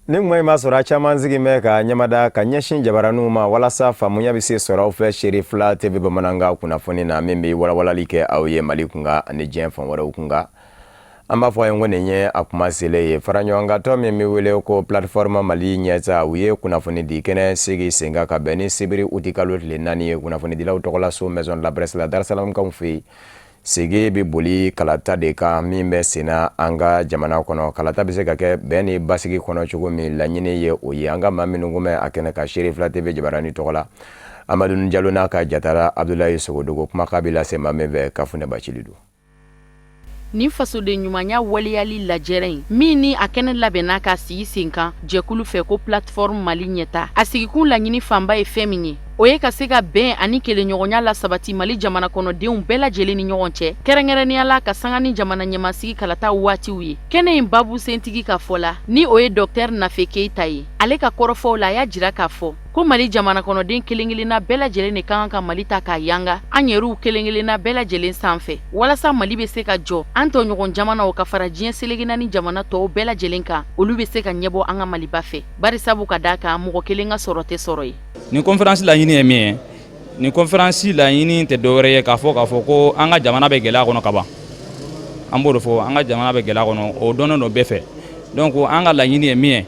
Ni kuma in b'a sɔrɔ a caman sigi bɛ ka ɲɛmada ka ɲɛsin jabaraninw ma walasa faamuya bɛ se sɔrɔ aw fɛ Serifila TV bamanankan kunnafoni na, min bɛ walawalali kɛ aw ye Mali kunkan ani diɲɛ fan wɛrɛw kunkan. An b'a fɔ a ye ko nin ye a kuma selen ye. Faraɲɔgɔnkantɔ min bɛ wele ko Plateforme Mali Ɲɛta, u ye kunnafoni di kɛnɛ sigi sen kan ka bɛn ni sibiri utikalo tile 4 ye, kunnafonidilaw tɔgɔlaso Maison de la Presse la, Darusalamkaw fɛ yen. Sigi bɛ boli kalata de kan min bɛ senna an ka jamana kɔnɔ. Kalata bɛ se ka kɛ bɛn ni basigi kɔnɔ cogo min, laɲini ye o ye. An ka maa minnu kun bɛ a kɛnɛ kan Serifila TV jabarani tɔgɔ la, Amadu Jalo n'a ka jatala Abudulayi Sogodogo, kumakan bɛ lase maa min fɛ, Kafunɛ Bacili don. Nin fasoden ɲumanya waleyali lajɛrɛ in min ni a kɛnɛ labɛnna ka sigi sen kan jɛkulu fɛ ko Plateforme Mali Ɲɛta, a sigikun laɲini fanba ye fɛn min ye, o ye ka se ka bɛn ani kelenɲɔgɔnya la sabati Mali jamana kɔnɔdenw bɛɛ lajɛlen ni ɲɔgɔn cɛ, kɛrɛnkɛrɛnnenya la ka sanga ni jamana ɲɛmasigi kalata waatiw ye. Kɛnɛ in babu sentigi ka fɔ la, ni o ye Dɔktɛr Nafe Keyita ye, ale ka kɔrɔfɔw la, a y'a jira k'a fɔ ko Mali jamana kɔnɔden kelen-kelenna bɛɛ lajɛlen de ka kan ka Mali ta k'a yanga an yɛrɛw kelen-kelenna bɛɛ lajɛlen sanfɛ, walasa Mali bɛ se ka jɔ an tɔɲɔgɔn jamanaw ka fara diɲɛ seleke naani jamana tɔw bɛɛ lajɛlen kan, olu bɛ se ka ɲɛbɔ an ka Maliba fɛ, barisabu ka d'a kan mɔgɔ kelen ka sɔrɔ tɛ sɔrɔ ye. Nin conférence laɲini ye min ye, nin conférence laɲini tɛ dɔwɛrɛ ye k'a fɔ ko an ka jamana bɛ gɛlɛya kɔnɔ kaban. An b'o de fɔ, an ka jamana bɛ gɛlɛya kɔnɔ, o dɔnnen don bɛɛ fɛ. Donc an ka laɲini ye min ye,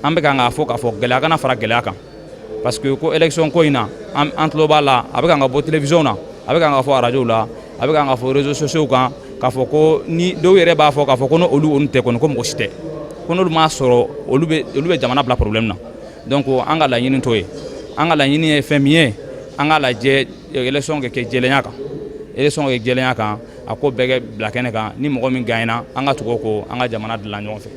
an bɛ kan k'a fɔ k'a fɔ gɛlɛya kana fara gɛlɛya kan, parce que ko élection ko in na, an tulo b'a la, a bɛ kan ka bɔ télévision na, a bɛ kan ka fɔ radio la, a bɛ kan ka fɔ réseaux sociaux kan, k'a fɔ ko ni dɔw yɛrɛ b'a fɔ k'a fɔ ko n'olu tɛ kɔni, ko mɔgɔ si tɛ, ko n'olu m'a sɔrɔ, olu bɛ jamana bila problème na. Donc an ka laɲini t'o ye. An ka laɲini ye fɛn min ye, an ka lajɛ élection kɛ kɛ jɛlenya kan, élection kɛ jɛlenya kan, a ko bɛɛ kɛ bila kɛnɛ kan. Ni mɔgɔ min gagnera, an ka tugu o kɔ, an ka jamana dilan ɲɔgɔn fɛ.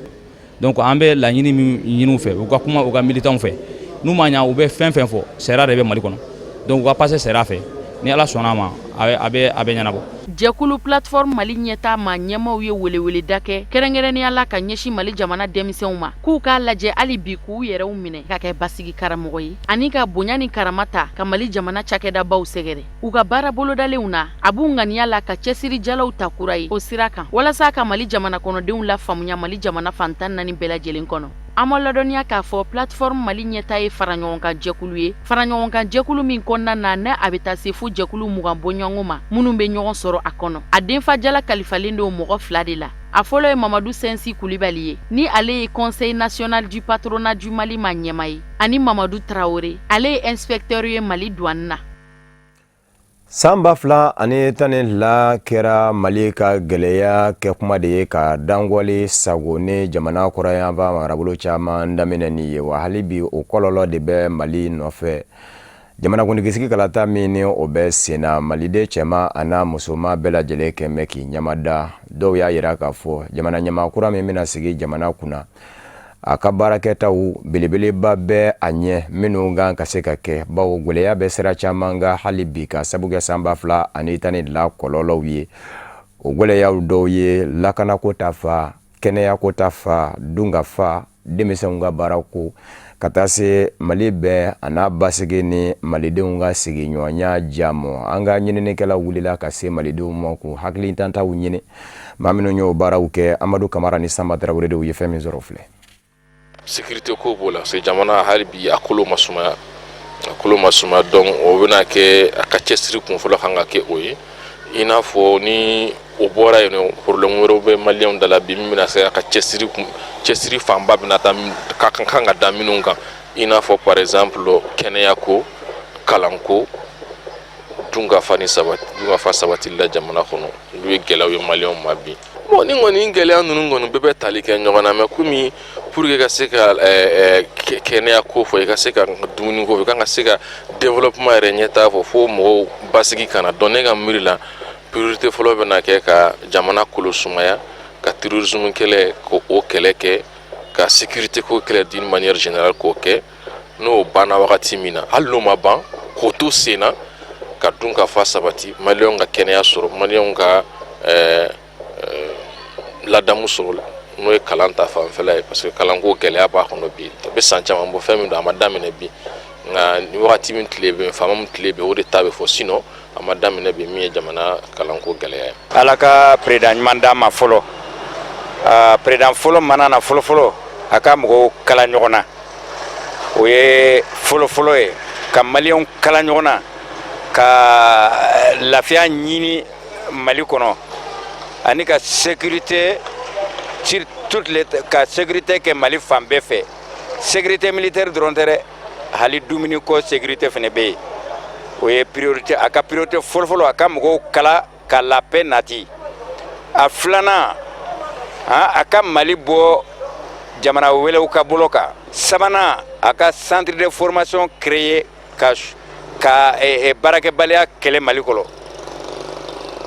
Donc an bɛ laɲini min ɲini u fɛ, u ka kuma u ka militants fɛ. N'u ma ɲa, u bɛ fɛn fɛn fɔ, sariya de bɛ Mali kɔnɔ, donc u ka passer sariya fɛ. Ni Ala sɔnna a ma, a bɛ ɲɛnabɔ. Jɛkulu Plateforme Mali Ɲɛta ma ɲɛmaw ye weleweleda kɛ kɛrɛnkɛrɛnnenya la ka ɲɛsin Mali jamana denmisɛnw ma, k'u k'a lajɛ hali bi k'u yɛrɛw minɛ ka kɛ basigi karamɔgɔ ye ani ka bonya ni karama ta ka Mali jamana cakɛdabaw sɛgɛrɛ u ka baara bolodalenw na. A b'u ŋaniya la ka cɛsirijalaw ta kura ye o sira kan, walasa ka Mali jamana kɔnɔdenw la faamuya Mali jamana fan 14 bɛɛ lajɛlen kɔnɔ. An ma ladɔnniya k'a fɔ Plateforme Mali Ɲɛta ye faraɲɔgɔnkan jɛkulu ye, faraɲɔgɔnkan jɛkulu min kɔnɔna na, ne a bɛ taa se fo jɛkulu 20 bɔɲɔgɔnko ma minnu bɛ ɲɔgɔn sɔrɔ a kɔnɔ. A denfajala kalifalen don mɔgɔ fila de la. A fɔlɔ ye Mamadu Sɛnsi Kulibali ye, ni ale ye Conseil national du patronat du Mali ma ɲɛma ye, ani Mamadu Tarawele, ale ye inspecteur ye Mali douane na. San 2012 kɛra Mali ka gɛlɛya kɛ kuma de ye ka dangɔli sago ni jamana kɔrɔyanfan marabolo caman daminɛ ni ye wa. Hali bi, o kɔlɔlɔ de bɛ Mali nɔfɛ. Jamanakuntigisigi kalata min ni o bɛ sen na, maliden cɛman a n'a musoman bɛɛ lajɛlen kɛn bɛ k'i ɲamada. Dɔw y'a yira k'a fɔ jamana ɲɛmaa kura min bɛna sigi jamana kunna, a ka baarakɛtaw belebeleba bɛ a ɲɛ minnu kan ka se ka kɛ, bawo gwɛlɛya bɛ sira caman kan hali bi ka sabu kɛ san 2012 kɔlɔlɔw ye. O gwɛlɛyaw dɔw ye lakanako ta fa, kɛnɛyako ta fa, dunkafa, denmisɛnw ka baarako, ka taa se Mali bɛɛ a n'a basigi ni malidenw ka sigiɲɔgɔnya jamɔ. An ka ɲininikɛlaw wulila ka se malidenw ma k'u hakilitantaw ɲini. Maa minnu y'o baaraw kɛ, Amadu Kamara ni Sanba Tarawele, de ye fɛn min sɔrɔ filɛ. Sécurité ko b'o la, parce que jamana hali bi a kolo ma sumaya, a kolo ma sumaya. Donc o bɛna kɛ a ka cɛsiri kun fɔlɔ kan ka kɛ o ye. I n'a fɔ ni o bɔra yen nɔ, problème wɛrɛw bɛ maliyɛnw da la bi min bɛna se a ka cɛsiri kun, cɛsiri fanba bɛna taa ka kan ka da minnu kan, i n'a fɔ par exemple kɛnɛya ko, kalanko, dunkafa ni sabati, dunkafa sabatili la jamana kɔnɔ. Olu ye gɛlɛyaw ye maliyɛnw ma bi. Bon, ni kɔni gɛlɛya ninnu kɔni bɛɛ bɛ tali kɛ ɲɔgɔn na, mais komi pour que ka se ka kɛnɛya ko fɔ, i ka se ka dumuni ko fɔ, i kan ka se ka développement yɛrɛ ɲɛtaa fɔ, fo mɔgɔw basigi ka na. Donc ne ka miiri la, priorité fɔlɔ bɛna kɛ ka jamana kolo sumaya, ka terrorisme kɛlɛ, ko o kɛlɛ kɛ, ka sécurité ko kɛlɛ d'une manière générale k'o kɛ. N'o banna wagati min na, hali n'o ma ban, k'o to sen na, ka dun ka fa sabati, maliyɛnw ka kɛnɛya sɔrɔ, maliyɛnw ka ladamu sɔrɔ, n'o ye kalan ta fanfɛla ye, parce que kalanko gɛlɛya b'a kɔnɔ bi. A bɛ san caman bɔ, fɛn min don, a ma daminɛ bi, nka ni wagati min tile bɛ faama min tile bɛ, o de ta bɛ fɔ. Sinon a ma daminɛ bi min ye jamana kalanko gɛlɛya ye. Ala ka président ɲuman d'an ma fɔlɔ. Président fɔlɔ mana na fɔlɔ fɔlɔ, A ka mɔgɔw kala ɲɔgɔn na, o ye fɔlɔfɔlɔ ye, ka Maliyɛnw kala ɲɔgɔn na, ka lafiya ɲini Mali kɔnɔ ani ka sécurité sur toutes les, ka sécurité kɛ Mali fan bɛɛ fɛ. Sécurité militaire dɔrɔn tɛ dɛ, hali dumuni ko sécurité fana bɛ yen. O ye priorité, a ka priorité fɔlɔfɔlɔ, a ka mɔgɔw kala ka la paix nati. A filanan, a ka Mali bɔ jamana wɛrɛw ka bolo kan. Sabanan, a ka centre de formation créer ka baarakɛbaliya kɛlɛ Mali kɔnɔ.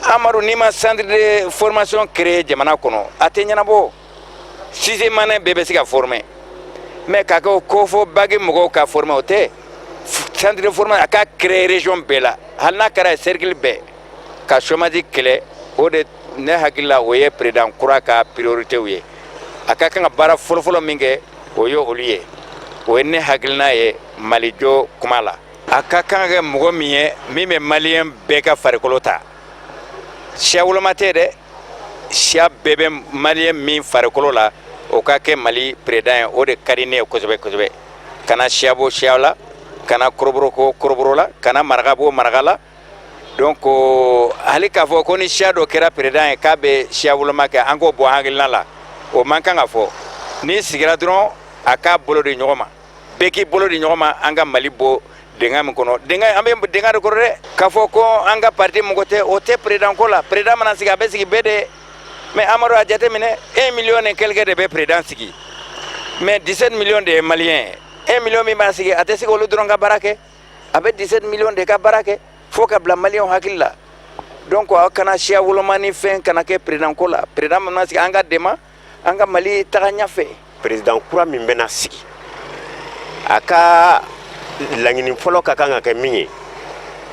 Amadu, n'i ma centre de formation créer jamana kɔnɔ, a tɛ ɲɛnabɔ. Sixième année bɛɛ bɛ se ka former, mais k'a kɛ ko fɔ bac mɔgɔw ka former, o tɛ. Centre de formation, a ka créer région bɛɛ la, hali n'a kɛra cercle bɛɛ, ka chômage kɛlɛ. O de, ne hakili la, o ye président kura ka priorité ye. A ka kan ka baara fɔlɔfɔlɔ min kɛ, o ye olu ye. O ye ne hakilina ye Malijɔ kuma la. A ka kan ka kɛ mɔgɔ min ye, min bɛ Maliyɛn bɛɛ ka farikolo ta, siya woloma tɛ dɛ, siya bɛɛ bɛ Maliyɛn min farikolo la, o ka kɛ Mali président ye. O de ka di ne ye kosɛbɛ kosɛbɛ. Kana siya bɔ siya la, kana kɔrɔbɔrɔ ko kɔrɔbɔrɔ la, kana maraka bɔ maraka la. Donc hali k'a fɔ ko ni siya dɔ kɛra président ye, k'a bɛ siya woloma kɛ, an k'o bɔ hakilina la, o man kan ka fɔ. N'i sigira dɔrɔn, a k'a bolo di ɲɔgɔn ma, bɛɛ k'i bolo di ɲɔgɔn ma, an ka Mali bɔ dingɛ min kɔnɔ. Dingɛ, an bɛ dingɛ de kɔrɔ dɛ. K'a fɔ ko an ka parti mɔgɔ tɛ, o tɛ président ko la. Président mana sigi, a bɛ sigi bɛɛ de. Mais Amadu, a jateminɛ, 1 million et quelque de bɛ président sigi, mais 17 millions de ye Maliyɛn ye. 1 million min b'a sigi, a tɛ se k'olu dɔrɔn ka baara kɛ, a bɛ 17 millions de ka baara kɛ. Fo ka bila Maliyɛnw hakili la. Donc aw kana siya woloma ni fɛn kana kɛ président ko la. Président mana sigi, an ka dɛmɛ, an ka Mali taga ɲɛfɛ. Président kura min bɛna sigi, a ka laɲini fɔlɔ ka kan ka kɛ min ye,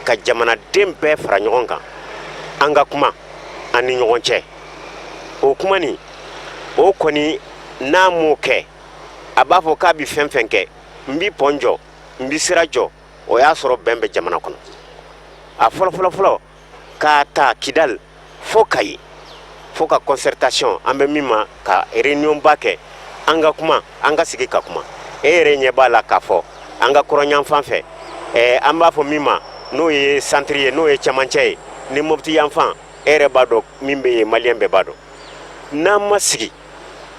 ka jamanaden bɛɛ fara ɲɔgɔn kan, an ka kuma an ni ɲɔgɔn cɛ. O kuma nin, o kɔni, n'a m'o kɛ, a b'a fɔ k'a bɛ fɛn fɛn kɛ, n bi pont jɔ, n bi sira jɔ, o y'a sɔrɔ bɛn bɛ jamana kɔnɔ. A fɔlɔ fɔlɔ fɔlɔ, k'a ta Kidal fo Kayi, fo ka concertation, an bɛ min ma ka réunion ba kɛ, an ka kuma, an ka sigi ka kuma. E yɛrɛ ɲɛ b'a la k'a fɔ an ka kɔrɔnyanfan fɛ, an b'a fɔ min ma, n'o ye centre ye, n'o ye cɛmancɛ ye, ni Mopti yanfan, e yɛrɛ b'a dɔn min bɛ yen, Maliyɛn bɛɛ b'a dɔn. N'an ma sigi,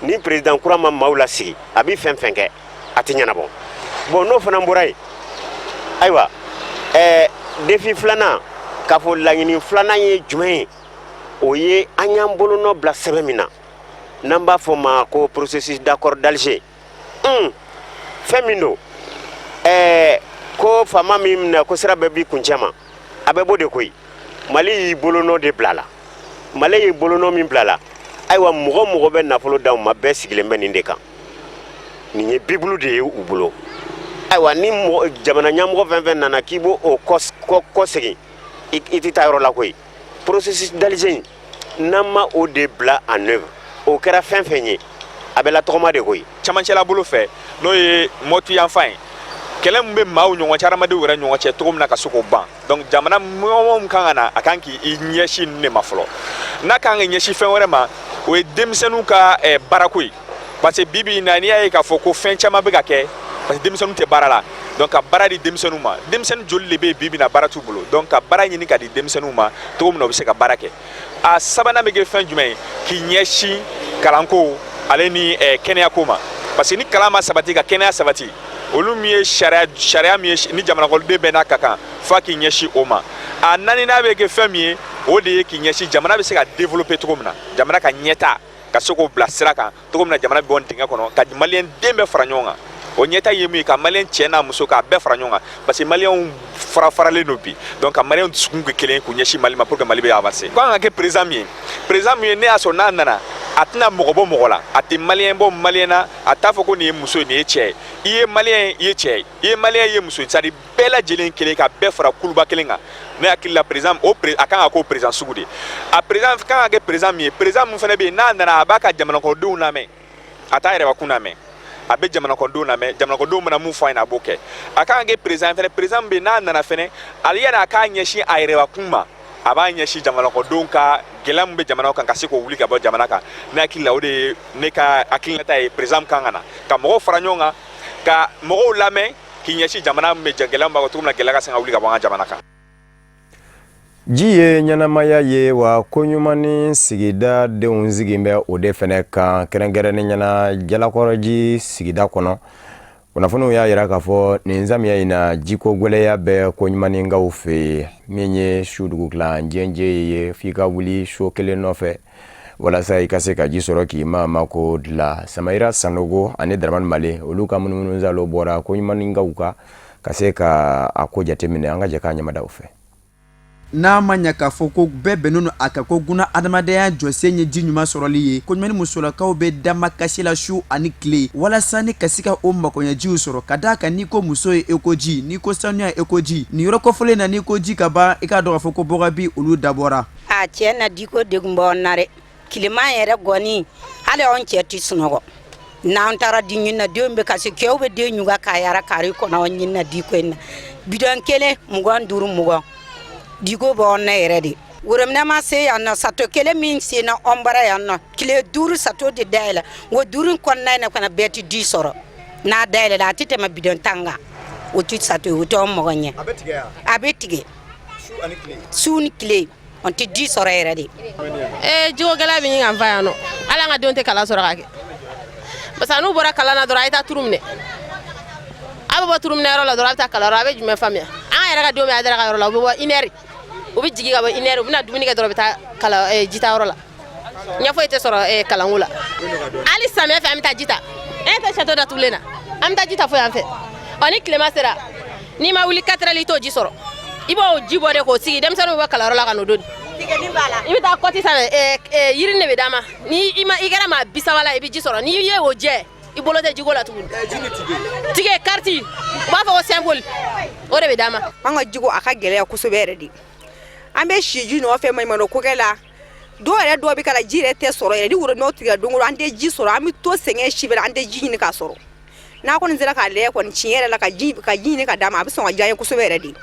ni président kura ma maaw lasigi, a bɛ fɛn fɛn kɛ, a tɛ ɲɛnabɔ. Bon, n'o fana bɔra yen, ayiwa, défi filanan, k'a fɔ laɲini filanan ye jumɛn ye? O ye an y'an bolonɔ bila sɛbɛn min na, n'an b'a fɔ ma ko processus d'accord d'Alger. Fɛn min don, ko faama min minɛ ko sira bɛɛ b'i kuncɛ ma, a bɛ bɔ de koyi. Mali y'i bolonɔ de bila la. Mali y'i bolonɔ min bila la, ayiwa, mɔgɔ mɔgɔ bɛ nafolo d'aw ma, bɛɛ sigilen bɛ nin de kan. Nin ye Bibulu de ye u bolo. Ayiwa, ni jamana ɲɛmɔgɔ fɛn fɛn nana k'i b'o o kɔ segin, i tɛ taa yɔrɔ la koyi. Processus d'Alger in, n'an ma o de bila en œuvre, o kɛra fɛn fɛn ye, a bɛ latɔgɔma de koyi. Camancɛla bolo fɛ, n'o ye Mɔti yanfan ye, kɛlɛ min bɛ maaw ɲɔgɔn cɛ, hadamadenw yɛrɛ ɲɔgɔn cɛ, cogo min na ka se k'o ban. Donc jamana mɔgɔ min kan ka na, a kan k'i ɲɛsin ninnu de ma fɔlɔ. N'a kan ka ɲɛsin fɛn wɛrɛ ma, o ye denmisɛnninw ka baarako ye, parce que bi bi in na, n'i y'a ye k'a fɔ ko fɛn caman bɛ ka kɛ, parce que denmisɛnninw tɛ baara la. Donc ka baara di denmisɛnninw ma. Denmisɛnnin joli de bɛ yen bi bi in na, baara t'u bolo? Donc ka baara ɲini ka di denmisɛnninw ma, cogo min na u bɛ se ka baara kɛ. A sabanan bɛ kɛ fɛn jumɛn ye? K'i ɲɛsin kalanko ale ni kɛnɛyako ma, parce que ni kalan ma sabati ka kɛnɛya sabati, olu min ye sariya, sariya min ye ni jamanakɔnɔden bɛɛ n'a ka kan, f'a k'i ɲɛsin o ma. A naaninan bɛ kɛ fɛn min ye, o de ye k'i ɲɛsin jamana bɛ se ka développer cogo min na, jamana ka ɲɛta ka se k'o bila sira kan cogo min na, jamana bɛ bɔ dingɛ kɔnɔ, ka Maliyɛn den bɛɛ fara ɲɔgɔn kan. O ɲɛta ye mun ye? Ka Maliyɛn cɛ n'a muso, k'a bɛɛ fara ɲɔgɔn kan, parce que Maliyɛnw fara faralen don bi. Donc ka Maliyɛnw dusukun kɛ kelen, k'u ɲɛsin Mali ma, pour que Mali bɛ avancer. Ko an ka kɛ président min ye, président min ye, ne y'a sɔrɔ n'a nana, a tɛna mɔgɔ bɔ mɔgɔ la, a tɛ Maliyɛn bɔ Maliyɛn na, a t'a fɔ ko nin ye muso ye, nin ye cɛ ye, i ye Maliyɛn ye, i ye cɛ ye, i ye Maliyɛn, i ye muso ye, c'est à dire bɛɛ lajɛlen kelen, ka bɛɛ fara kuluba kelen kan. Ne hakili la, président o, a kan ka k'o président sugu de. A président kan ka kɛ président min ye, président min fana bɛ yen, n'a nana, a b'a ka jamanakɔnɔdenw lamɛn, a t'a yɛrɛbakun lamɛn, a bɛ jamanakɔnɔdenw lamɛn. Jamanakɔnɔdenw mana mun fɔ a ɲɛna, a b'o kɛ. A kan ka kɛ président fɛnɛ, président min bɛ yen, n'a nana fɛnɛ, ale yanni a k'a ɲɛsin a yɛrɛbakun ma, a b'a ɲɛsin jamanakɔnɔdenw ka Gɛlɛya min bɛ jamana kan, ka se k'o wuli ka bɔ jamana kan. Ne hakili la, o de ye ne ka hakilinata ye. Président kan ka na ka mɔgɔw fara ɲɔgɔn kan, ka mɔgɔw lamɛn, k'i ɲɛsin jamana min bɛ gɛlɛya min b'a kan cogo min na, gɛlɛya ka se ka wuli ka bɔ an ka jamana kan. Ji ye ɲɛnamaya ye, wa ko ɲuman ni sigida denw sigi bɛ o de fana kan, kɛrɛnkɛrɛnnen ɲɛna Jalakɔrɔji sigida kɔnɔ. Kunnafoniw y'a jira k'a fɔ nin samiya in na, jiko gɛlɛya bɛ ko ɲumankaw fɛ yen. Min ye su dugutilan jɛnjɛ ye, f'i ka wuli so kelen nɔfɛ walasa i ka se ka ji sɔrɔ k'i ma ma ko dilan. Samayira Sanogo ani Dramani Male, olu ka munumunusaalo bɔra ko ɲumankaw kan ka se ka a ko jateminɛ. An ka jɛ k'a ɲamada fɛ. N'a ma ɲɛ k'a fɔ ko bɛɛ bɛnnen a kan ko guna adamadenya jɔsen ye ji ɲuman sɔrɔli ye, Koɲumani musolakaw bɛ dama kasi la su ani tile walasa ni ka se ka o makoɲɛjiw sɔrɔ. Ka d'a kan, n'i ko muso ye, e ko ji, n'i ko sanuya, e ko ji. Nin yɔrɔ kɔfɔlen na, n'i ko ji ka ban, i k'a dɔn k'a fɔ ko bɔgɔbi olu dabɔra. A tiɲɛ na, jiko degun b'an na dɛ. Tilema yɛrɛ gɔni, hali anw cɛ tɛ sunɔgɔ n'an taara di ɲini na. Denw bɛ kasi, cɛw bɛ den ɲuga k'a yara kari kɔnɔ ɲini na diko in na. Bidɔn kelen 25, 20. Diko b'an na yɛrɛ de. Worobinɛ ma se yan nɔ. Sato kelen min senna an bara yan nɔ, tile 5 sato de dayɛlɛ. O 5 kɔnɔna in na fana, bɛɛ tɛ di sɔrɔ. N'a dayɛlɛla, a tɛ tɛmɛ bidɔn 10 kan. O tɛ sato, o tɛ an mɔgɔ ɲɛ. A bɛ tigɛ su ni tile, an tɛ di sɔrɔ yɛrɛ de. Ee, jiko gɛlɛya bɛ ɲini ka n fa yan nɔ. Hali an ka denw tɛ kalan sɔrɔ ka kɛ, parce que n'u bɔra kalan na dɔrɔn, a ye taa turu minɛ. A bɛ bɔ turu minɛ yɔrɔ la dɔrɔn, a bɛ taa kalanyɔrɔ. A bɛ jumɛn faamuya? An yɛrɛ ka denw bɛ Adara ka yɔrɔ la, u bɛ bɔ une heure, u bɛ jigin ka bɔ une heure, u bɛna dumuni kɛ dɔrɔn, u bɛ taa kalan jita yɔrɔ la. Ɲɛ foyi tɛ sɔrɔ kalanko la. Hali samiya fɛ, an bɛ taa ji ta. E tɛ château datugulen na, an bɛ taa ji ta fo yan fɛ. Ɔ, ni tilema sera, n'i ma wuli 4 heures, i t'o ji sɔrɔ. I b'o ji bɔ de k'o sigi, denmisɛnninw bɛ bɔ kalanyɔrɔ la ka n'o doni. I bɛ taa kɔti sanfɛ, yiri de bɛ d'a ma. Ni i ma i kɛra maa 30 la, i bɛ ji sɔrɔ. N'i ye o jɛ, i bolo tɛ jiko la tuguni. Tige kariti, u b'a fɔ ko simple, o de bɛ d'a ma. An ka jiko, a ka gɛlɛya kosɛbɛ yɛrɛ de. An bɛ si ji nɔfɛ maɲumantɔ kokɛ la. Dɔw yɛrɛ, dɔw bɛ kala, ji yɛrɛ tɛ sɔrɔ yɛrɛ. Ni worobinɛw tigɛra don o don, an tɛ ji sɔrɔ. An bɛ to sɛgɛn si bɛɛ la, an tɛ ji ɲini k'a sɔrɔ. N'a kɔni sera k'a lajɛ kɔni, tiɲɛ yɛrɛ la, ka ji ɲini ka d'a ma, a bɛ sɔn ka diya an ye kosɛbɛ yɛrɛ de.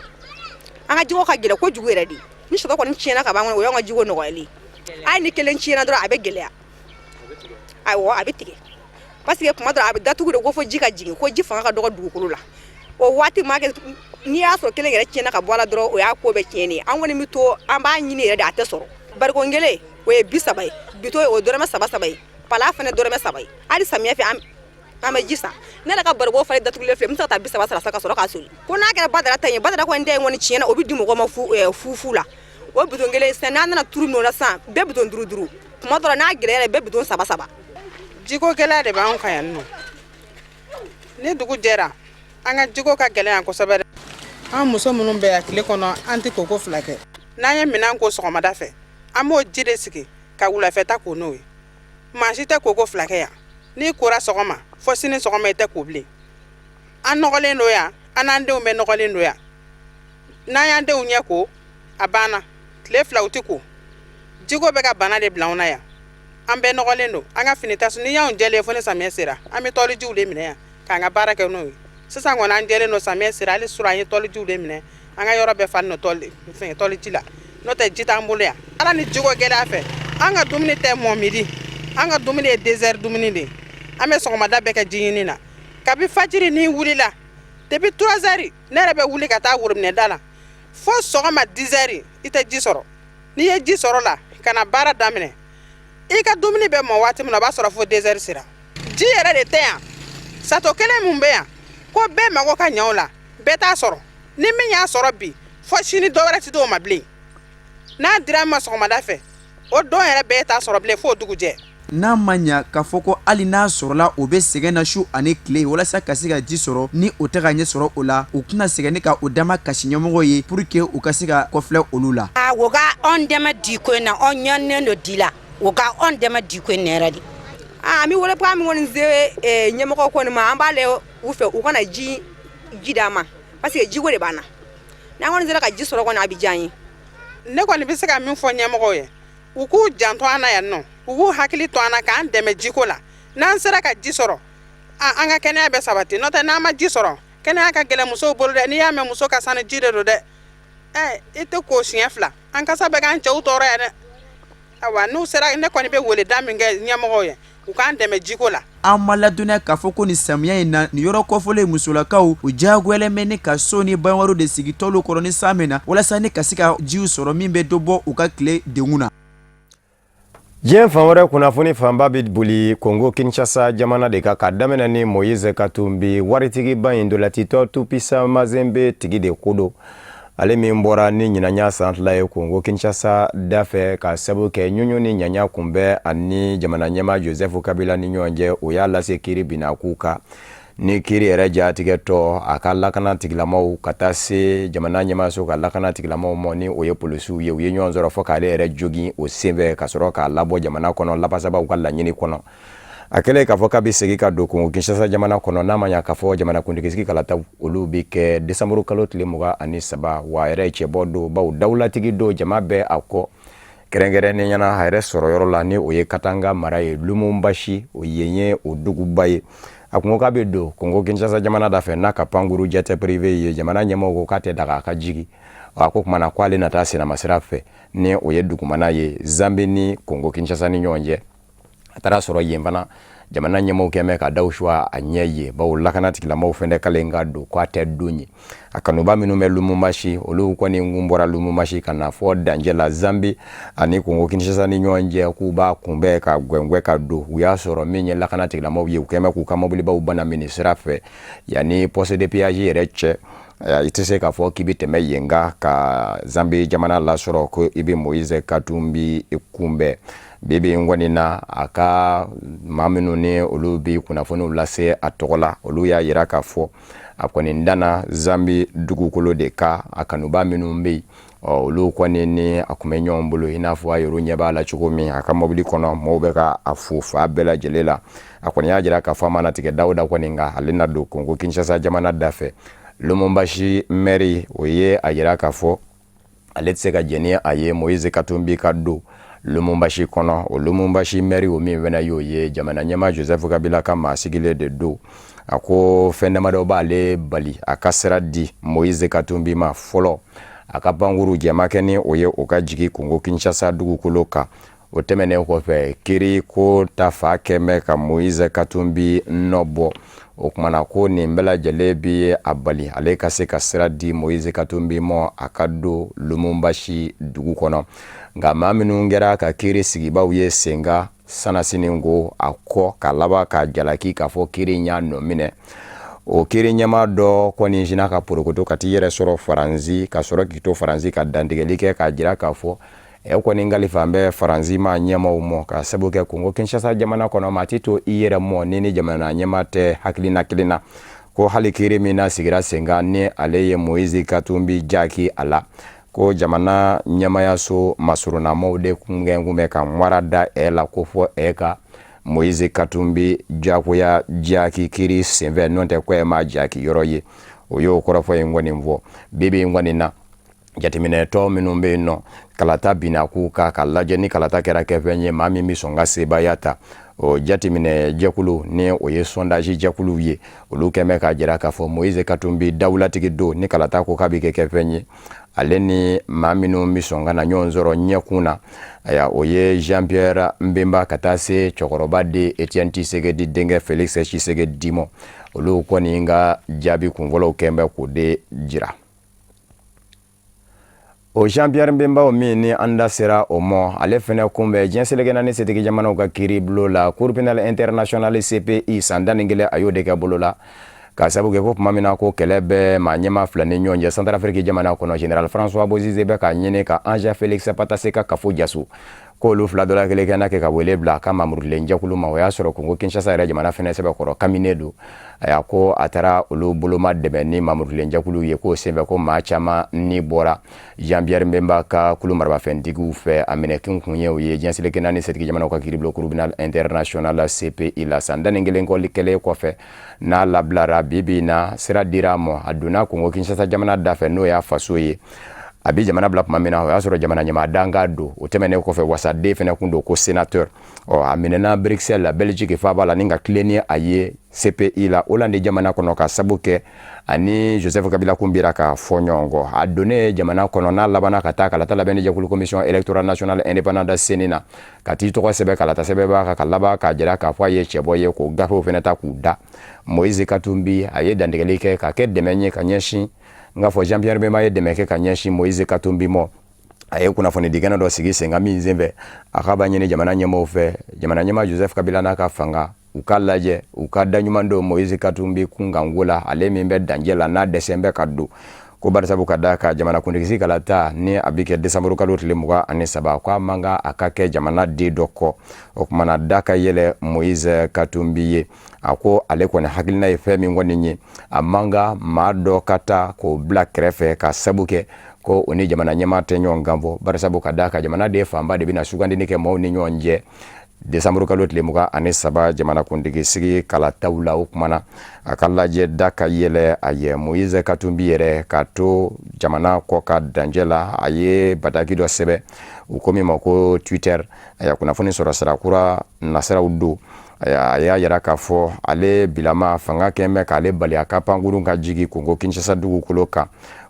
An ka jiko ka gɛlɛn kojugu yɛrɛ de. Ni château kɔni tiɲɛna ka ban kɔni, o y'an ka jiko nɔgɔyalen. Hali ni kelen tiɲɛna dɔrɔn, a bɛ gɛlɛya. Awɔ, a bɛ tigɛ, parce que tuma dɔ a bɛ datugu de ko fo ji ka jigin, ko ji fanga ka dɔgɔ dugukolo la. O waati ma kɛ, n'i y'a sɔrɔ kelen yɛrɛ tiɲɛna ka bɔ a la dɔrɔn, o y'a ko bɛɛ tiɲɛnen ye. An kɔni bɛ to, an b'a ɲini yɛrɛ de, a tɛ sɔrɔ. Barikon kelen, o ye 30 ye. Bitɔn, o ye dɔrɔmɛ saba saba ye. Pala fana, dɔrɔmɛ 3 ye. Hali samiyɛ fɛ, an bɛ ji san. Ne yɛrɛ ka barikon falen datugulen filɛ, n bɛ se ka taa 30 sara sa ka sɔrɔ k'a soli. Ko n'a kɛra Badara ta ye, Badara kɔni ta in kɔni, tiɲɛna, o bɛ di mɔgɔw ma fu fu fu la. O bitɔn kelen sisan, n'an nana turu min o la sisan, bɛɛ bitɔn duuru duuru. Tuma dɔ la, n'a gɛlɛyara, bɛɛ bitɔn saba saba. Jiko gɛlɛya de b'anw kan yan nɔ. Ni dugu jɛra, an ka jiko ka gɛlɛn yan kosɛbɛ dɛ. An muso minnu bɛ yan, tile kɔnɔ an tɛ koko fila kɛ. N'an ye minɛn ko sɔgɔmada fɛ, an b'o ji de sigi ka wulafɛ ta ko n'o ye. Maa si tɛ koko fila kɛ yan. N'i kora sɔgɔma, fɔ sini sɔgɔma i tɛ ko bilen. An nɔgɔlen don yan, an n'an denw bɛ nɔgɔlen don yan. N'an y'an denw ɲɛ ko, a banna, tile 2 u tɛ ko. Jiko bɛ ka bana de bila anw na yan. An bɛɛ nɔgɔlen don, an ka fini tɛ. N'i y'anw jɛlen, fo ni samiyɛ sera, an bɛ tɔlijiw de minɛ yan k'an ka baara kɛ n'o ye. Sisan kɔni, an jɛlen don. Samiyɛ sera, hali sura an ye tɔlijiw de minɛ. An ka yɔrɔ bɛɛ falen don tɔli fɛn tɔliji la, n'o tɛ ji t'an bolo yan. Ala ni jiko gɛlɛya fɛ, an ka dumuni tɛ mɔ midi, an ka dumuni ye 2 heures dumuni de ye. An bɛ sɔgɔmada bɛɛ kɛ ji ɲini na. Kabi fajiri n'i wulila, depuis 3 heures ne yɛrɛ bɛ wuli ka taa worobinɛda la, fo sɔgɔma 10 heures i tɛ ji sɔrɔ. N'i ye ji sɔrɔ la ka na baara daminɛ, i ka dumuni bɛ mɔ waati min na, o b'a sɔrɔ fo 2 heures sera. Ji yɛrɛ de tɛ yan. Château kelen mun bɛ yan ko bɛɛ mago ka ɲɛ o la, bɛɛ t'a sɔrɔ. Ni min y'a sɔrɔ bi, fo sini dɔ wɛrɛ tɛ d'o ma bilen. N'a dira an ma sɔgɔmada fɛ, o don yɛrɛ bɛɛ t'a sɔrɔ bilen f'o dugujɛ. N'a ma ɲa k'a fɔ ko hali n'a sɔrɔla, o bɛ sɛgɛn na su ani tile walasa ka se ka ji sɔrɔ, ni o tɛ ka ɲɛ sɔrɔ o la, u tɛna sɛgɛn ni ka o dama kasi ɲɛmɔgɔ ye pour que u ka se ka kɔfilɛ olu la. A o ka anw dɛmɛ diko in na. Anw ɲɔnnen don di la, o ka anw dɛmɛ diko in na yɛrɛ de. An bɛ wele min kɔni se ɲɛmɔgɔ kɔni ma, an b'a lajɛ u fɛ, u kana ji d'an ma, parce que jiko de b'an na. N'an kɔni sera ka ji sɔrɔ kɔni, a bɛ diya an ye. Ne kɔni bɛ se ka min fɔ ɲɛmɔgɔw ye, u k'u janto an na yan nɔ, u k'u hakili to an na k'an dɛmɛ jiko la. N'an sera ka ji sɔrɔ, an ka kɛnɛya bɛ sabati. N'o tɛ, n'an ma ji sɔrɔ, kɛnɛya ka gɛlɛn musow bolo dɛ. N'i y'a mɛn muso ka sanu, ji de don dɛ. Ɛ, i tɛ ko siɲɛ fila, an kasa bɛ k'an cɛw tɔɔrɔ yan dɛ. Awa, n'u sera, ne kɔni bɛ weleda min kɛ ɲɛmɔgɔw ye, u k'an dɛmɛ jiko la. An ma ladɔnniya k'a fɔ ko nin samiya in na, nin yɔrɔ kɔfɔlen musolakaw, u diyagoyalen bɛ ni ka so ni baɲwariw de sigi tɔliw kɔrɔ ni san bɛ na, walasa ni ka se ka jiw sɔrɔ min bɛ dɔ bɔ u ka tile degun na. Diɲɛ fan wɛrɛ kunnafoni fanba bɛ boli Kongo Kinshasa jamana de kan, ka daminɛ ni Moïse Katumbi, waritigiba in, ntolacitɔ Tout-Puissant Mazembe tigi de ko don. Ale min bɔra ni ɲinanya san 2 ye Kongo Kinshasa da fɛ, ka sabu kɛ ɲuɲu ni ɲaɲa kun bɛ ani jamana ɲɛmaa Joseph Kabila ni ɲɔgɔn cɛ, o y'a lase kiri binna k'u kan. Ni kiri yɛrɛ jatigɛ tɔ, a ka lakana tigilamaw ka taa se jamana ɲɛmaaso ka lakana tigilamaw ma, ni o ye polisiw ye, u ye ɲɔgɔn sɔrɔ fɔ k'ale yɛrɛ jogin o senfɛ, ka sɔrɔ k'a labɔ jamana kɔnɔ lafasabaw ka laɲini kɔnɔ. A kɛlen k'a fɔ k'a bɛ segin ka don Kongo Kinshasa jamana kɔnɔ, n'a ma ɲa k'a fɔ jamanakuntigisigi kalataw olu bɛ kɛ desanburu kalo tile 23, wa a yɛrɛ ye cɛbɔ don, bawo dawulatigi don, jama bɛ a kɔ. Kɛrɛnkɛrɛnnenya na, a yɛrɛ sɔrɔ yɔrɔ la, ni o ye Katanga mara ye, Lumumbashi, o yen ye o duguba ye. A kun ko k'a bɛ don Kongo Kinshasa jamana da fɛ n'a ka pankuru jet privé ye. Jamana ɲɛmɔgɔw ko k'a tɛ daga a ka jigi. A ko kumana ko ale na taa sennamasira fɛ, ni o ye dugumana ye Zambi ni Kongo Kinshasa ni ɲɔgɔn cɛ. A taara sɔrɔ yen fana, jamana ɲɛmɔgɔw kɛn bɛ ka daw suwa a ɲɛ ye, bawo lakana tigilamɔgɔw fɛnɛ k'ale ka don, k'a tɛ don ye. A kanuba minnu bɛ Lumumbashi, olu kɔni kun bɔra Lumumbashi ka na fɔ dancɛ la Zambi ani Kongo Kinshasa ni ɲɔgɔn cɛ, k'u b'a kunbɛn ka gwɛngwɛ ka don. U y'a sɔrɔ min ye lakana tigilamɔgɔw ye, u kɛn bɛ k'u ka mobilibaw banamini sira fɛ yanni poste de péage yɛrɛ cɛ. I tɛ se k'a fɔ k'i bɛ tɛmɛ yen kan ka Zambi jamana lasɔrɔ ko i bɛ Moïse Katumbi kunbɛn. Bi bi in kɔni na, a ka maa minnu ni olu bɛ kunnafoniw lase a tɔgɔ la, olu y'a yira k'a fɔ a kɔni danna Zambi dugukolo de kan. A kanuba minnu bɛ yen, ɔ olu kɔni ni a kun bɛ ɲɔgɔn bolo, i n'a fɔ a yɛrɛ ɲɛ b'a la cogo min, a ka mobili kɔnɔ, mɔgɔw bɛ ka a fo fan bɛɛ lajɛlen la. A kɔni y'a jira k'a fɔ a mana tigɛ dawuda kɔni kan, ale na don Kongo Kinshasa jamana da fɛ. Lumumbashi mɛri, o ye a jira k'a fɔ ale tɛ se ka jɛn ni a ye Moïse Katumbi ka don Lumumbashi kɔnɔ. O Lumumbashi mɛri, o min fana y'o ye, jamana ɲɛmaa Joseph Kabila ka maa sigilen de don. A ko fɛn damadɔ b'ale bali a ka sira di Moïse Katumbi ma. Fɔlɔ, a ka pankuru jɛma kɛ ni o ye o ka jigin Kongo Kinshasa dugukolo kan. O tɛmɛnen kɔfɛ, kiri ko ta fa kɛn bɛ ka Moïse Katumbi nɔ bɔ. O kumana ko nin bɛɛ lajɛlen bi a bali ale ka se ka sira di Moïse Katumbi ma a ka don Lumumbashi dugu kɔnɔ. Nka maa minnu kɛra ka kiri sigibaw ye senkan sanasini ko a kɔ ka laban k'a jalaki k'a fɔ kiri y'a nɔ minɛ, o kiri ɲɛmaa dɔ kɔni sinna ka porokoto ka t'i yɛrɛ sɔrɔ Faransi, ka sɔrɔ k'i to Faransi ka dantigɛli kɛ k'a jira k'a fɔ e kɔni kalifa bɛ Faransi maa ɲɛmaaw mɔ, ka sabu kɛ Kongo Kinshasa jamana kɔnɔ, maa tɛ to i yɛrɛ mɔ ni ni jamana ɲɛmaa tɛ hakilina kelen na. Ko hali kiri min na sigira sen kan, ni ale ye Moïse Katumbi jaki a la, ko jamana ɲɛmayaso masurunnamɔgɔw de kun kɛ kun bɛ ka ŋwara da ɛ la, ko fɔ ɛ ka Moïse Katumbi jagoya jaki kiri senfɛ, n'o tɛ ko ɛ ma jaki yɔrɔ ye. O y'o kɔrɔfɔ in kɔni fɔ. Bi bi in kɔni na, jateminɛtɔ minnu bɛ yen nɔ, kalata binna k'u kan ka lajɛ ni kalata kɛra kɛfɛn ye, maa min bɛ sɔn ka sebaaya ta, o jateminɛ jɛkulu, ni o ye sondage jɛkuluw ye, olu kɛn bɛ k'a jira k'a fɔ Moïse Katumbi dawulatigi don. Ni kalata ko k'a bɛ kɛ kɛfɛn ye, ale ni maa minnu bɛ sɔn ka na ɲɔgɔn sɔrɔ ɲɛkun na, aya, o ye Jean Pierre Bemba ka taa se cɛkɔrɔba de Etienne Tshisekedi denkɛ Félix Tshisekedi ma. Olu kɔni ka jaabi kunfɔlɔw kɛn bɛ k'o de jira. O Jean Pierre Bemba min ni an da sera o ma, ale fɛnɛ kun bɛ diɲɛ seleke naani setigi jamanaw ka kiiri bulon la, Cour pénale internationale CPI, san 11 a y'o de kɛ bolo la, ka sabu kɛ ko tuma min na ko kɛlɛ bɛ maa ɲɛmaa fila ni ɲɔgɔn cɛ Centrafrique jamana kɔnɔ, général François Bozizé bɛ k'a ɲini ka Ange Félix Patassé ka kafo jaso, k'olu fila dɔ la kelen kɛ n'a kɛ ka wele bila a ka mamurutilen jɛkulu ma. O y'a sɔrɔ Kongo Kinshasa yɛrɛ jamana fɛnɛ sɛbɛkɔrɔ kaminen don. A ko a taara olu boloma dɛmɛ ni mamurutilen jɛkulu ye, k'o senfɛ ko maa caman ni bɔra Jean Pierre Bemba ka kulu marabafɛntigiw fɛ. A minɛkun kun ye o ye diɲɛ seleke naani setigi jamanaw ka kiiribulon Cour pénale internationale CPI la. San 11 kɔli kɛlen kɔfɛ n'a labilara, bi bi na sira dira a ma, a donna Kongo Kinshasa jamana da fɛ, n'o y'a faso ye. A bɛ jamana bila tuma min na, o y'a sɔrɔ jamana ɲɛmaa dankan don. O tɛmɛnen kɔfɛ, wasaden fana kun don ko sénateur. Ɔ, a minɛna Bruxelles la, Belgique faaba la, ni ka tilen ni a ye CPI la, Hollande jamana kɔnɔ, ka sabu kɛ ani Joseph Kabila kun bira ka fɔ ɲɔgɔn kɔ. A donnen jamana kɔnɔ, n'a labanna ka taa kalata labɛnni jɛkulu, Commission électorale nationale indépendante, CENI na, ka t'i tɔgɔ sɛbɛn kalata sɛbɛnbaa kan, ka laban k'a jira k'a fɔ a ye cɛbɔ ye, k'o gafew fana ta k'u da. Moïse Katumbi, a ye dantigɛli kɛ ka kɛ dɛmɛ ye ka ɲɛsin n k'a fɔ Jean Pierre Bemba ye dɛmɛ kɛ ka ɲɛsin Moïse Katumbi ma. A ye kunnafonidikɛnɛ dɔ sigi sen kan min senfɛ, a k'a b'a ɲini jamana ɲɛmaaw fɛ, jamana ɲɛmaa Joseph Kabila n'a ka fanga, u ka lajɛ, u ka da ɲuman don Moïse Katumbi kunkanko la, ale min bɛ danjɛ la, n'a dɛsɛ bɛ ka don ko barisabu ka da ka jamanakuntigi kalata ni a bɛ kɛ desanburu kalo tile 23, ko a man kan a ka kɛ jamana den dɔ kɔ. O kumana, da ka yɛlɛ Moïse Katumbi ye. A ko ale kɔni hakilina ye fɛn min kɔni ye, a man kan maa dɔ ka taa k'o bila kɛrɛfɛ ka sabu kɛ ko o ni jamana ɲɛmaa tɛ ɲɔgɔn kan fɔ, barisabu ka da ka jamanaden fanba de bɛna sugandili kɛ maaw ni ɲɔgɔn cɛ desanburu kalo tile 23 jamanakuntigi sigi kalataw la. O kumana, a ka lajɛ, da ka yɛlɛ a ye. Moïse Katumbi yɛrɛ, ka to jamana kɔ ka danjɛ la, a ye bataki dɔ sɛbɛn, u ko min ma ko Twitter. A kunnafoni sɔrɔ sira kura nasiraw don. A y'a yira k'a fɔ ale bilama fanga kɛn bɛ k'ale bali a ka pankurun ka jigi Kongo Kinshasa dugukolo kan,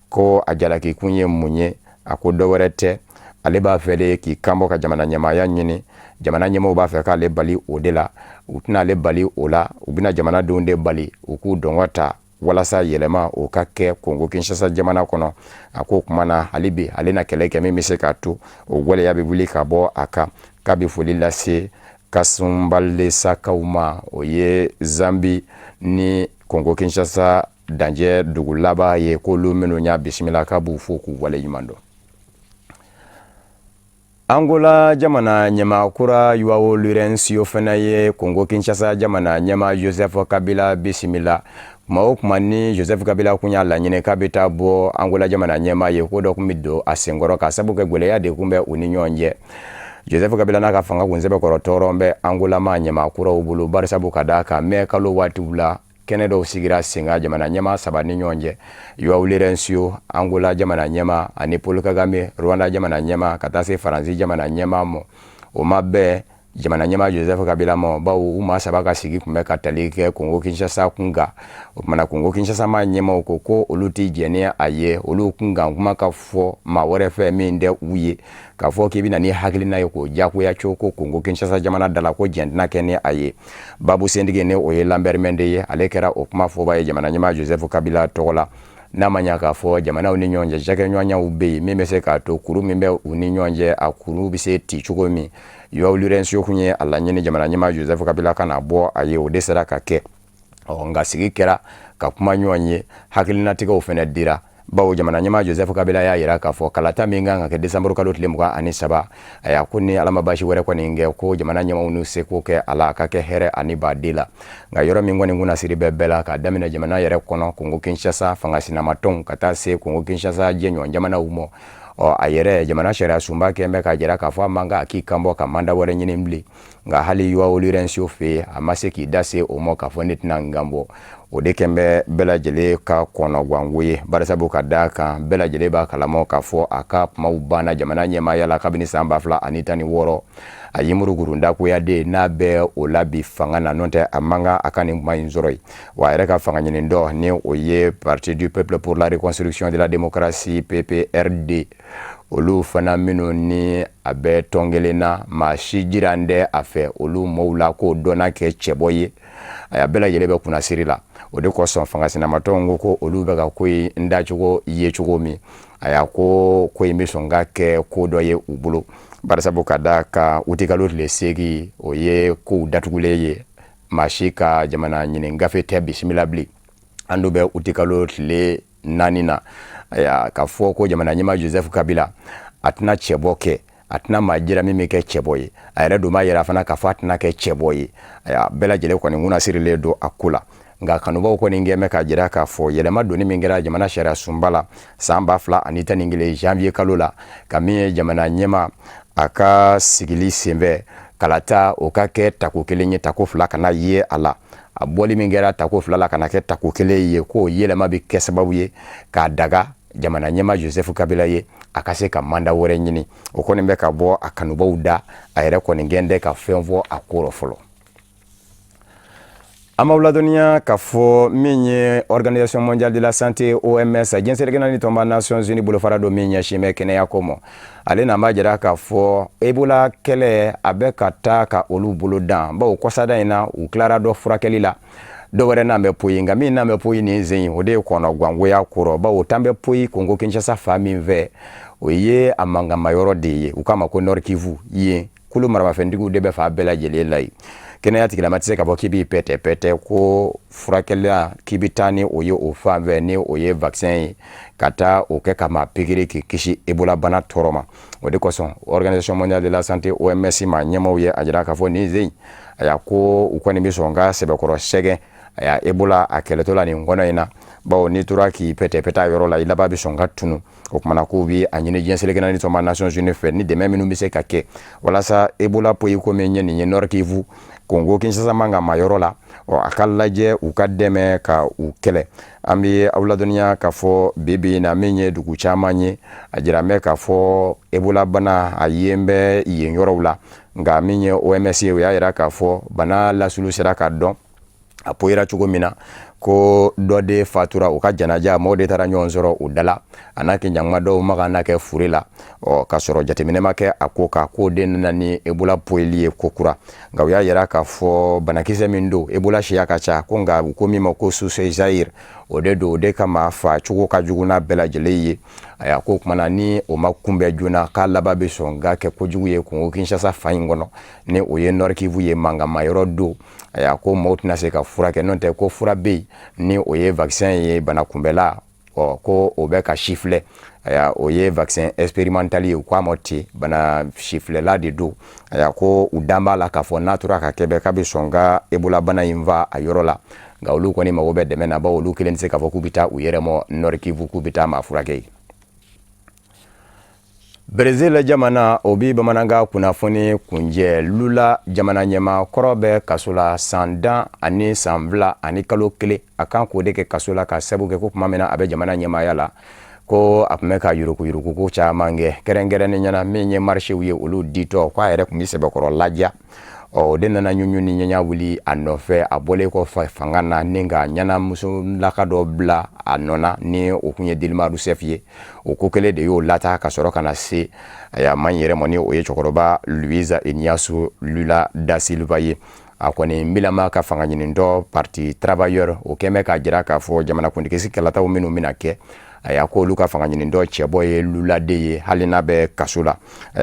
ko a jalaki kun ye mun ye? A ko dɔ wɛrɛ tɛ, ale b'a fɛ de k'i kanbɔ ka jamana ɲɛmaaya ɲini. Jamana ɲɛmaaw b'a fɛ k'ale bali o de la. U tɛna ale bali o la, u bɛna jamanadenw de bali u k'u dɔngɔ ta walasa yɛlɛma o ka kɛ Kongo Kinshasa jamana kɔnɔ. A ko kuma na, hali bi ale na kɛlɛ kɛ min bɛ se k'a to o gwɛlɛya bɛ wuli ka bɔ a kan. K'a bɛ foli lase Kasumbalesakaw ma, o ye Zambi ni Kongo Kinshasa danjɛ dugu laban ye, k'olu minnu y'a bisimila, k'a b'u fo k'u waleɲuman dɔn. Angola jamana ɲɛmaa kura João Lourenço fana ye Kongo Kinshasa jamana ɲɛmaa Joseph Kabila bisimila. Kuma o kuma ni Joseph Kabila kun y'a laɲini k'a bɛ taa bɔ Angola jamana ɲɛmaa ye, ko dɔ kun bɛ don a senkɔrɔ, ka sabu kɛ gwɛlɛya de kun bɛ u ni ɲɔgɔn cɛ. Joseph Kabila n'a ka fanga kun sɛbɛkɔrɔ tɔɔrɔ bɛ Angola maa ɲɛmaa kuraw bolo, barisabu ka d'a kan mɛ kalo waatiw la, kɛnɛ dɔw sigira sen kan jamana ɲɛmaa saba ni ɲɔgɔn cɛ: João Lourenço, Angola jamana ɲɛmaa, ani Paul Kagame, Rwanda jamana ɲɛmaa, ka taa se Faransi jamana ɲɛmaa ma. O ma bɛn jamana ɲɛmaa Joseph Kabila ma, bawo u maa saba ka sigi tun bɛ ka tali kɛ Kongo Kinshasa kunkan. O kumana, Kongo Kinshasa maa ɲɛmaaw ko ko olu tɛ jɛn ni a ye olu kunkan kuma ka fɔ maa wɛrɛ fɛ min tɛ u ye, k'a fɔ k'i bɛna ni hakilina ye k'o diyagoya cogo ko Kongo Kinshasa jamana da la, ko jɛn tɛna kɛ ni a ye. Babu sentigi, ni o ye Lambert Mende ye, ale kɛra o kuma fɔba ye jamana ɲɛmaa Joseph Kabila tɔgɔ la. N'a ma ɲa k'a fɔ jamanaw ni ɲɔgɔn cɛ cakɛɲɔgɔnyaw bɛ yen min bɛ se k'a to kuru min bɛ u ni ɲɔgɔn cɛ, a kuru bɛ se ti cogo min, João Lourenço kun ye a laɲini jamana ɲɛmaa Joseph Kabila ka na bɔ a ye, o de sera ka kɛ. Ɔ, nka sigi kɛra ka kuma ɲɔgɔn ye, hakilinatigɛw fana dira, bawo jamana ɲɛmaa Joseph Kabila y'a yira k'a fɔ kalata min kan ka kɛ desanburu kalo tile 23, ayiwa, ko ni Ala ma baasi wɛrɛ kɔni kɛ, ko jamana ɲɛmaaw n'u seko kɛ a la, a ka kɛ hɛrɛ ani baden la. Nka yɔrɔ min kɔni kunnasiri bɛ bɛɛ la, k'a daminɛ jamana yɛrɛ kɔnɔ, Kongo Kinshasa fanga sinamatɔnw, ka taa se Kongo Kinshasa jɛɲɔgɔn jamanaw ma, ɔ, a yɛrɛ jamana sariya sunba kɛn bɛ k'a jira k'a fɔ a man kan a k'i kanbɔ ka manda wɛrɛ ɲini bilen. Nka hali João Lourenço fɛ yen, a ma se k'i da se o ma k'a fɔ ne tɛna n kan bɔ. O de kɛn bɛ bɛɛ lajɛlen ka kɔnɔganko ye, barisabu ka d'a kan bɛɛ lajɛlen b'a kalama k'a fɔ a ka kumaw banna jamana ɲɛmaaya la kabini san 2016. A ye murugurunda de n'a bɛ o la bi fanga na, n'o tɛ a man kan a ka nin kuma in sɔrɔ yen. Wa a yɛrɛ ka fanga ɲini dɔ, ni o ye Parti du Peuple pour la Reconstruction de la Démocratie, PPRD, olu fana minnu ni a bɛ tɔn kelen na, maa si jiran tɛ a fɛ olu mɔw la k'o dɔnna kɛ cɛbɔ ye. A bɛɛ lajɛlen bɛ kunnasiri la. O de kosɔn fanga sinamatɔnw ko ko olu bɛ ka ko in dacogo ye cogo min, a y'a ko ko in bɛ sɔn ka kɛ ko dɔ ye u bolo, barisabu ka da kan utikalo tile 8, o ye kow datugulen ye, maa si ka jamana ɲini gafe tɛ bisimila bilen. An dun bɛ utikalo tile 4 na. Ayiwa, ka fɔ ko jamana ɲɛmaa Joseph Kabila a tɛna cɛbɔ kɛ, a tɛna maa jira min bɛ kɛ cɛbɔ ye, a yɛrɛ dun b'a yira fana k'a fɔ a tɛna kɛ cɛbɔ ye. Ayiwa, bɛɛ lajɛlen kɔni kunnasirilen don a ko la. Nka kanubaw kɔni kɛn bɛ k'a jira k'a fɔ yɛlɛma donni min kɛra jamana sariya sunba la san 2011 janvier kalo la, ka min ye jamana ɲɛmaa a ka sigili senfɛ kalata o ka kɛ tako kelen ye, tako fila kana ye a la, a bɔli min kɛra tako fila la ka na kɛ tako kelen ye, k'o yɛlɛma bɛ kɛ sababu ye k'a daga. Jamana ɲɛmaa Joseph Kabila ye, a ka se ka mandat wɛrɛ ɲini. O kɔni bɛ ka bɔ a kanubaw da, a yɛrɛ kɔni gɛn tɛ ka fɛn fɔ a ko rɔ fɔlɔ. An b'aw ladɔnniya k'a fɔ min ye Organisation mondiale de la santé, OMS, diɲɛ seleke naani tɔnba Nations Unies bolofara don min ɲɛsin bɛ kɛnɛya ko ma, ale n'an b'a jira k'a fɔ Ebola kɛlɛ a bɛ ka taa ka olu bolo dan, bawo kɔsada in na u tilara dɔ furakɛli la, dɔ wɛrɛ n'an bɛ poyi. Nka min n'an bɛ poyi nin sen in, o de ye kɔnɔgwangoya kɔrɔ, bawo tan bɛ poyi Kongo Kinshasa fan min fɛ, o ye a mankanmayɔrɔ de ye, u k'a ma ko Nord Kivu. Yen kulu maramafɛntigiw de bɛ fan bɛɛ lajɛlen la yen. Kɛnɛya tigilama tɛ se k'a fɔ k'i b'i pɛtɛ pɛtɛ ko furakɛli k'i bɛ taa ni o ye o fan fɛ, ni o ye vaccin ye, ka taa o kɛ ka maa pikiri k'i kisi Ebola bana tɔɔrɔ ma. O de kosɔn Organisation mondiale de la santé, OMS maa ɲɛmaaw ye a jira k'a fɔ nin sen a y'a ko u kɔni bɛ sɔn ka sɛbɛkɔrɔ sɛgɛn a y'a Ebola a kɛlɛtɔ la nin kɔnɔ in na, bawo n'i tora k'i pɛtɛ pɛtɛ a yɔrɔ la, i laban bɛ sɔn ka tunu. O kumana k'u bɛ a ɲini diɲɛ seleke naani tɔnba Nations Unies fɛ ni dɛmɛ minnu bɛ se ka kɛ walasa Ebola poyi ko min ye nin ye Nord Kivu, Kongo Kinshasa mankanma yɔrɔ la, ɔ a ka lajɛ u ka dɛmɛ ka u kɛlɛ. An bɛ aw ladɔnniya k'a fɔ bi bi in na, min ye dugu caman ye, a jira bɛ k'a fɔ Ebola bana a yen bɛ yen yɔrɔw la. Nka min ye OMS ye, o y'a jira k'a fɔ bana lasulu sera ka dɔn a poyira cogo min na, ko dɔ de fatura, u ka janaja mɔgɔw de taara ɲɔgɔn sɔrɔ u da la, a n'a kɛ ɲanguma dɔw maga n'a kɛ fure la, ɔ k'a sɔrɔ jateminɛ ma kɛ a ko kan, k'o de nana ni Ebola poyili ye ko kura. Nka u y'a yira k'a fɔ banakisɛ min don, Ebola siya ka ca ko, nka u ko min ma ko souche Zaïre, o de don. O de kama fa cogo ka jugu n'a bɛɛ lajɛlen ye. Ayiwa, ko kumana ni o ma kunbɛn joona, k'a laban bɛ sɔn ka kɛ kojugu ye Kongo Kinshasa fan in kɔnɔ, ni o ye Nord Kivu ye, mankanma yɔrɔ don. Ayiwa, ko maaw tɛna se ka furakɛ, n'o tɛ ko fura bɛ yen, ni o ye vaccin ye, bana kunbɛla, ɔ ko o bɛ ka sifilɛ. Ayiwa, o ye vaccin expérimental ye, u k'a ma ten, bana sifilɛla de don. Ayiwa, ko u dan b'a la k'a fɔ n'a tora ka kɛ bɛɛ k'a bɛ sɔn ka Ebola bana in fa a yɔrɔ la. Nka olu kɔni mago bɛ dɛmɛ na, bawo olu kelen tɛ se k'a fɔ k'u bɛ taa u yɛrɛ mɔ Nord Kivu k'u bɛ taa maa furakɛ yen. Brésil jamana, o bi bamanankan kunnafoni kunjɛ. Lula jamana ɲɛmaa kɔrɔ bɛ kaso la san 10 ani san 2 ani kalo 1. A kan k'o de kɛ kaso la ka sabu kɛ ko tuma min na a bɛ jamana ɲɛmaaya la, ko a tun bɛ ka yuruguyurugu ko caman kɛ, kɛrɛnkɛrɛnnenya na min ye marchéw ye, olu ditɔ, k'a yɛrɛ tun bɛ sɛbɛkɔrɔ laja. Ɔ o de nana ɲuɲu ni ɲɛɲa wuli a nɔfɛ a bɔlen kɔ fanga na, ni ka ɲɛnamusolaka dɔ bila a nɔ na, ni o kun ye Dilma Rousseff ye. O ko kelen de y'o lata ka sɔrɔ ka na se a ma yɛrɛ mɔ, ni o ye cɛkɔrɔba Luiz Inácio Lula da Silva ye. A kɔni bilama ka fanga ɲinitɔ parti travailleur, o kɛn bɛ k'a jira k'a fɔ jamanakuntigi kalataw minnu bɛna kɛ, a y'a ko olu ka fanga ɲinitɔ cɛbɔ ye Lula de ye, hali n'a bɛ kaso la.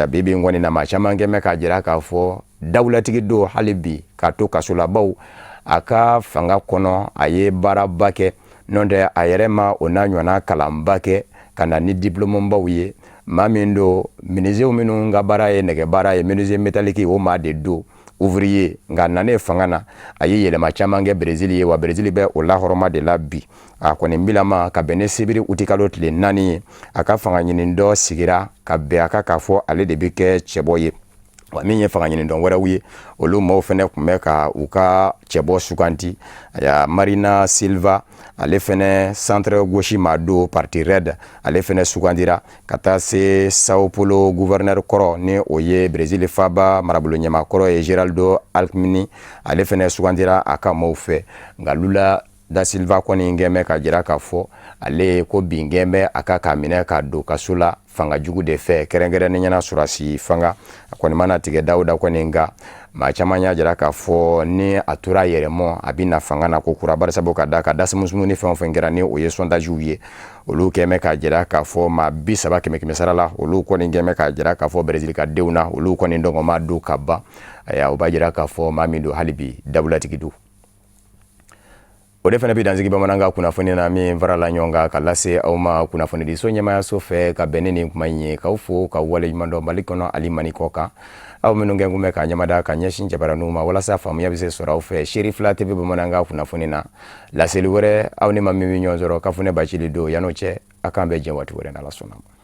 Bi bi in kɔni na, maa caman kɛn bɛ k'a jira k'a fɔ dawulatigi don hali bi k'a to kaso la, bawo a ka fanga kɔnɔ a ye baaraba kɛ. N'o tɛ a yɛrɛ ma o n'a ɲɔgɔnna kalanba kɛ ka na ni diplôme ye. Maa min don, menuisier minnu ka baara ye nɛgɛ baara ye, menuisier métallique, o maa de don, ouvrier. Nka nanen fanga na, a ye yɛlɛma caman kɛ Brésil ye, wa Brésil bɛ o lahɔrɔma de la bi. A kɔni bilama ka bɛn ni sibiri utikalo tile 4 ye, a ka fanga ɲini dɔ sigira ka bɛn a kan k'a fɔ ale de bɛ kɛ cɛbɔ ye. Wa min ye fanga ɲini dɔn wɛrɛw ye, olu maaw fɛnɛ tun bɛ ka u ka cɛbɔ suganti. Aya, Marina Silva, ale fɛnɛ centre gauche maa don, parti Rede, ale fɛnɛ sugandira, ka taa se Sao Paulo gouverneur kɔrɔ, ni o ye Brésil faaba marabolo ɲɛmaa kɔrɔ ye, Geraldo Alckmin, ale fɛnɛ sugandira a ka maaw fɛ. Nka Lula da Silva kɔni gɛn bɛ ka jira k'a fɔ ale ko bin gɛn bɛ a ka k'a minɛ k'a don kaso la fanga jugu de fɛ, kɛrɛnkɛrɛnnenya na sɔrɔdasi fanga. A kɔni mana tigɛ dawuda kɔni, nka maa caman y'a jira k'a fɔ ni a tora a yɛrɛ mɔ, a bɛ na fanga na ko kura, barisabu ka da ka dasumusumu ni fɛn o fɛn kɛra, ni o ye sondagew ye, olu kɛn bɛ k'a jira k'a fɔ maa 30 kɛmɛ kɛmɛ sara la, olu kɔni kɛn bɛ k'a jira k'a fɔ Brésil ka denw na, olu kɔni dɔgɔma don ka ban. Ayiwa, o b'a jira k'a fɔ maa min don, hali bi dawulatigi don. O de fana bɛ dansigi bamanankan kunnafoni na min farala ɲɔgɔn kan ka lase aw ma kunnafonidiso ɲɛmayaso fɛ ka bɛn ni nin kuma in ye. K'aw fo ka waleɲuman dɔn Mali kɔnɔ ani Mali kɔ kan, aw minnu kɛ kun bɛ ka ɲɛmada ka ɲɛsin jabaraninw ma walasa faamuya bɛ se sɔrɔ aw fɛ. Seeri fila TV bamanankan kunnafoni na, laseli wɛrɛ, aw ni ma min bɛ ɲɔgɔn sɔrɔ Kafunɛ Bacili don. Yan'o cɛ, a k'an bɛn diɲɛ waati wɛrɛ, n'Ala sɔnna ma.